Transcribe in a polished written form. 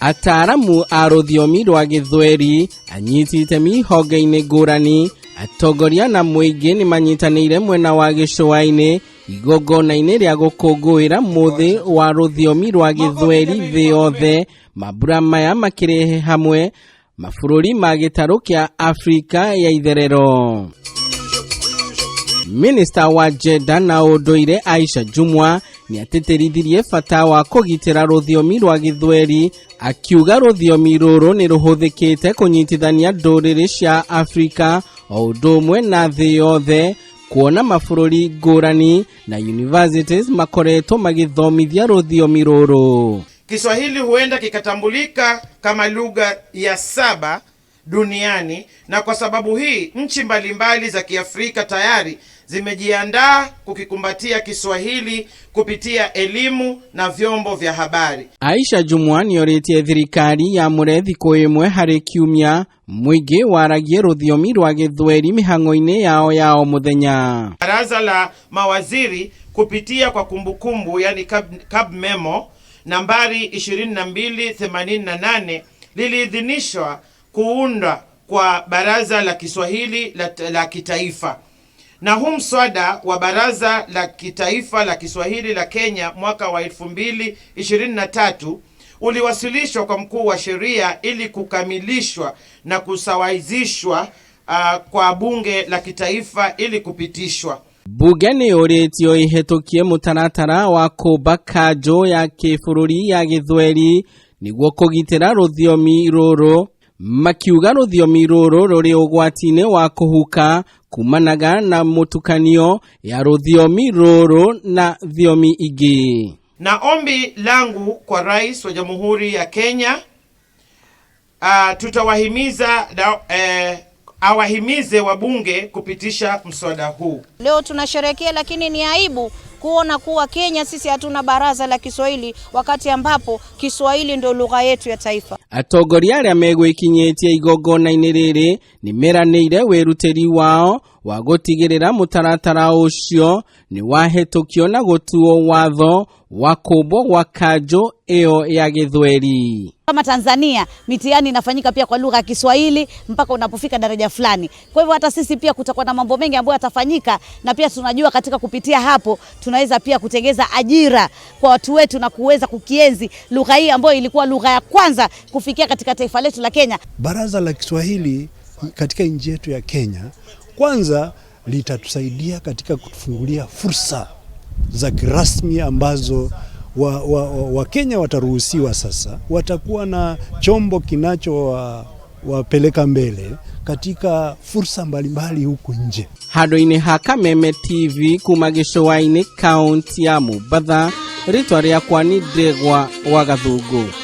Ataaramu a rũthiomi rwa Gĩthweri, anyiti itemi honge-inĩ ngũrani, atongoria na mũingĩ nĩ manyitanĩire mwena wa gĩcũa-inĩ igongona-inĩ rĩa gũkũngũĩra mũthĩ wa rũthiomi rwa Gĩthweri thĩ yothe. Mambura maya makĩrehe hamwe mabũrũri ma gĩtarũ kĩa Afrika ya itherero. Minista wa Gender na ũndũire Aisha Jumwa nĩatĩtĩrithirie bata wa kũgitĩra rũthiomi rwa Gĩthweri, akiuga rũthiomi rũrũ nĩ rũhũthĩkĩte kũnyitithania ndũrĩrĩ cia Afrika o ũndũ ũmwe na thĩ yothe, kuona mabũrũri ngũrani na universities makoretwo magĩthomithia rũthiomi rũrũ. Kiswahili huenda kikatambulika kama lugha ya 7 duniani, na kwa sababu hii nchi mbalimbali za Kiafrika tayari zimejiandaa kukikumbatia Kiswahili kupitia elimu na vyombo vya habari. Aisha Jumwa nĩorĩtie thirikari ya mũre thikũ ĩmwe harĩ kiumia mũingĩ waragie rũthiomi rwa Gĩthweri mĩhang'o-inĩ yao ya o mũthenya. Baraza la mawaziri kupitia kwa kumbukumbu, yani cab memo nambari 2288 liliidhinishwa kuundwa kwa Baraza la Kiswahili la Kitaifa. Na huu mswada wa Baraza la Kitaifa la Kiswahili la Kenya mwaka wa elfu mbili ishirini na tatu uliwasilishwa kwa mkuu wa sheria ili kukamilishwa na kusawazishwa kwa bunge la kitaifa ili kupitishwa. Bunge nĩ yũrĩtio ĩhetũkie mũtaratara wa kũmba kanjũ ya kĩbũrũri ya Gĩthweri nĩguo kũgitĩra rũthiomi rũrũ, makiuga rũthiomi rũrũ rũrĩ ũgwati-inĩ wa kũhuka kumanaga na mũtukanio ya rũthiomi rũrũ na thiomi ingĩ. Na ombi langu kwa Rais wa Jamhuri ya Kenya, tutawahimiza na awahimize wabunge kupitisha mswada huu. Leo tunasherehekea, lakini ni aibu kuona kuwa Kenya sisi hatuna baraza la Kiswahili wakati ambapo Kiswahili ndio lugha yetu ya taifa. Atongoria arĩa megwĩkinyĩtie igongona-inĩ rĩrĩ nĩ meranĩire wĩrutĩri wao wa gũtigĩrĩra mũtaratara ũcio nĩ wahĩtũkio na gũtuo watho wa kũmbwo gwa kanjũ ĩyo ya Gĩthweri. Kama Tanzania mitihani inafanyika pia kwa lugha ya Kiswahili mpaka unapofika daraja fulani. Kwa hivyo hata sisi pia kutakuwa na mambo mengi ambayo yatafanyika, na pia tunajua katika kupitia hapo tunaweza pia kutengeza ajira kwa watu wetu na kuweza kukienzi lugha hii ambayo ilikuwa lugha ya kwanza kufikia katika taifa letu la Kenya. Baraza la Kiswahili katika nchi yetu ya Kenya kwanza litatusaidia katika kutufungulia fursa za kirasmi ambazo Wakenya wataruhusiwa sasa, watakuwa na chombo kinachowapeleka mbele katika fursa mbalimbali huku nje. Handũ-inĩ ha Kameme TV kuma gĩcũa-inĩ kaunti ya Mombatha, rĩtwa rĩakwa nĩ Ndegwa wa Gathũngũ.